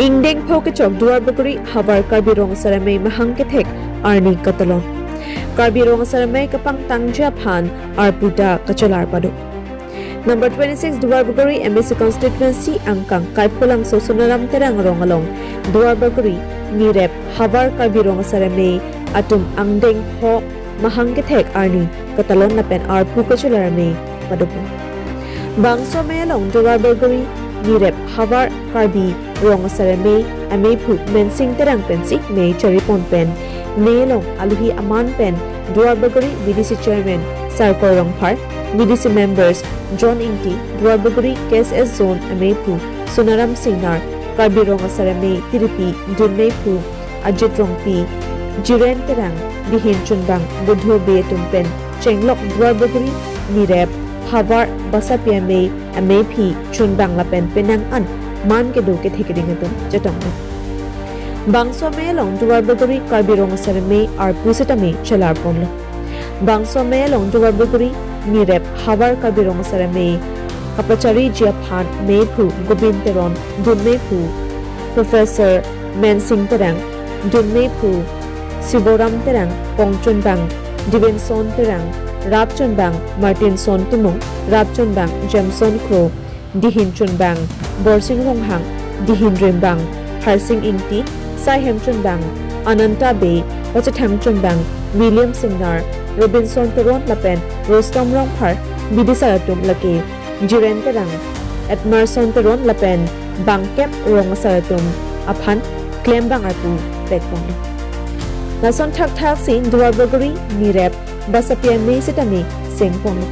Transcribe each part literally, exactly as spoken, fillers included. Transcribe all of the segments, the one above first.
Ingdeng pho kechok Duarbagori havar Karbi Rong Asar Amei mahang kethek arni katalon. Karbi Rong Asar Amei kapangtangji aphan arpu ta kachelar pado. Number twenty-six Duarbagori M A C constituency angkang Kaipholangso Sonaram Terang rong along Duarbagori nirep havar Karbi Rong Asar Amei atum angdeng pho mahang kethek arni katalon lapen arpu kachelar amei padopon. Bangso amei along Duarbagori nirep havar Karbi Rong Asar Amei ameiphu Mensing Terang pensi mei charipon pen mei along alohi aman pen Duarbagori B D C chairman Sarkoi Rongphar, B D C members John Ingti, Duarbagori K S S zone ameiphu Sonaram Singnar, Karbi Rong Asar Amei tiripi dunmeiphu Ajit Rongpi, Jiren Terang, Dihin Chunbang, Budhu Bey atum pen chenglok Duarbagori nirep havar basapi amei ameiphi Chunbang lapen penang an man kedo kethe keding atum chetonglo. Bangso amei along Duarbagori Karbi Rong Asar Amei arpu setame chelarponlo. Bangso amei along Duarbagori nirep havar Karbi Rong Asar Amei kapachariji aphan meiphu Gobind Teron, dunmeiphu Professor Mensing Terang, dunmeiphu Siboram Terang, Pongchunbang Divinson Terang, Rapchunbang Martinson Timung, Rapchunbang Jameson Kro, Dihin Chunbang Borsing Ronghang, Dihin Rimbang Harsing Ingti, Saihem Chunbang Ananta Bey, Pachethang Chunbang William Singnar, Robinson Teron lapen Rustom Rongphar, bidisar atum lake Jiren Terang, Edmerson Teron lapen bangkep rong asar atum aphan klembang arpu pekponlo. Lason thakthaksi Duarbagori nirep basapi amei setame sengponlo.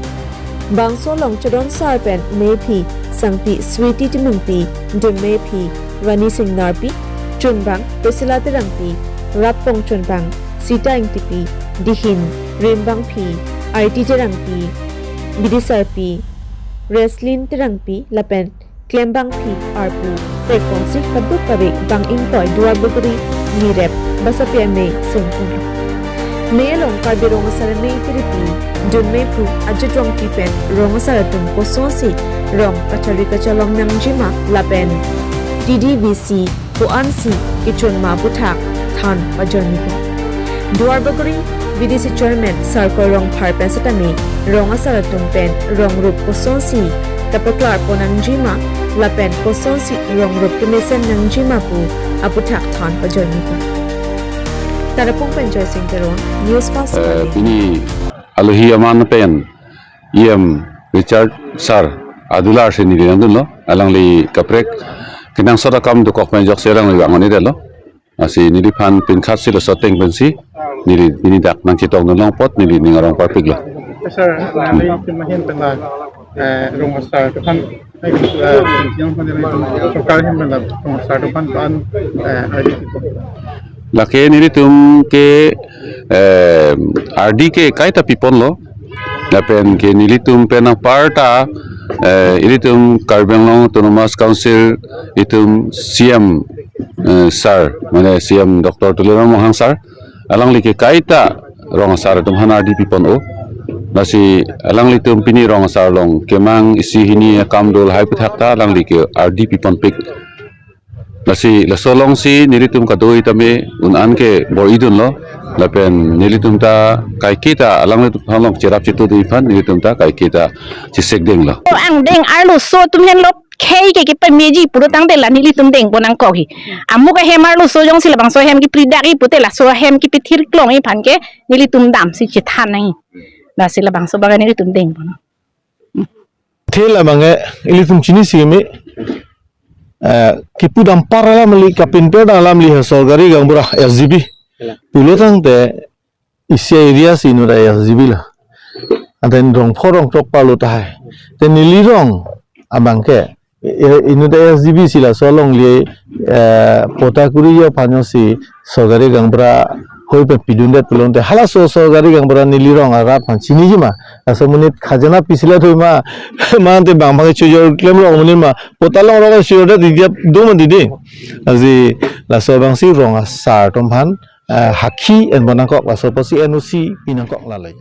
Bangso along chedon asar pen meiphi Sangpi Sweety Timungpi, dunmeiphi Rani Singnarpi, Chunbang Priscilla Terangpi, Rappong Chunbang Sita Ingtipi, Dihin Rimbangpi Aiti Terangpi, bidisarpi Reslin Terangpi lapen klembangpi arpu pekponsi kadokave bang ingkoi Duarbagori nirep basapi amei sengponlo. Mei along Karbi Rong Asar Amei tiripi dunmeiphu Ajit Rongpi pen rong asar atum kosonsi rong kachari kachelong nangjima lapen T D V C ko-ansi kechun ma aputhak than pajormipo. Duarbagori B D C chairman Sarkoi Rongphar pen setame rong asar atum pen rong rup kosonsi kapaklarpon nangjima lapen kosonsi rong rup kemesen nangjima pu aputhak than pajormipo. Tarapung pen Joysing Teron, News Fast. Eh, Karbi. Pini alohi aman pen E M Richard Sir adular si neli nangdunlo, alangli kaprek kenangsot akam dokok pen ajoksi alangli vang-un-edetlo. Lasi neliphan pinkhat si laso ateng pensi neli pini dak nangchetongdun long apot neli ning arong parpiklo. Sir, neli tim ahin pen la, eh, rong asar aphan, eh, sorkar ahin pen la rong asar aphan, eh, ardi. Lake nelitum ke, eh, ardi ke kaita piponlo. Lapen ke nelitum pen aparta, eh, ilitum Karbi Anglong Autonomous Council itum C M, eh, sir, mane C M Doctor Tuliram Ronghang sir, alangli ke kaita rong asar atum aphan ardi pipon-o. Lasi alanglitum pini rong asar along kemang isi hini akam do lahai aputhak ta alangli ke ardi piponpik. Lasi laso alongsi nelitum kadoi tame un-an ke bor-idunlo. Lapen nelitum ta kaiketa alanglitum aphan along cherap chetudun aphan nelitum ta kaiketa chesekdenglo. Angdeng arloso atum henlo khei ke kepameji pulotangte la nelitum dengpon nangkok he. Amuk ahem arloso jongsi labangso ahem kepridakji pute laso ahem kepithirklongji aphan ke nelitum damsi chethan nangji. Lasi labangso abang nelitum dengpon. Thela abang ke ilitum chinisi me, eh, kipu dampar alam li, kapinter alam li ha sorkari gaonbura S G B. Pulotangte isi area si inut S G B la. Anten rong pho rong throk parlo tahai. Te neli rong abang ke, eh, inut S G B si laso along li, eh, pota kuri yo aphan yo si sorkari gaonbura hoi pen pidundet pulote halaso sorkari gaonbura neli rong arat aphan chiniji ma. Laso amonit khajana pisi la thoi ma, mate bang bang chojor klemlo amonit ma. Pota longrok chojordet idea do ma didi. Lasi laso abangsi rong asar atum aphan, eh, hakhi enpon nangkok, laso apotsi N O C pi nangkok lalai.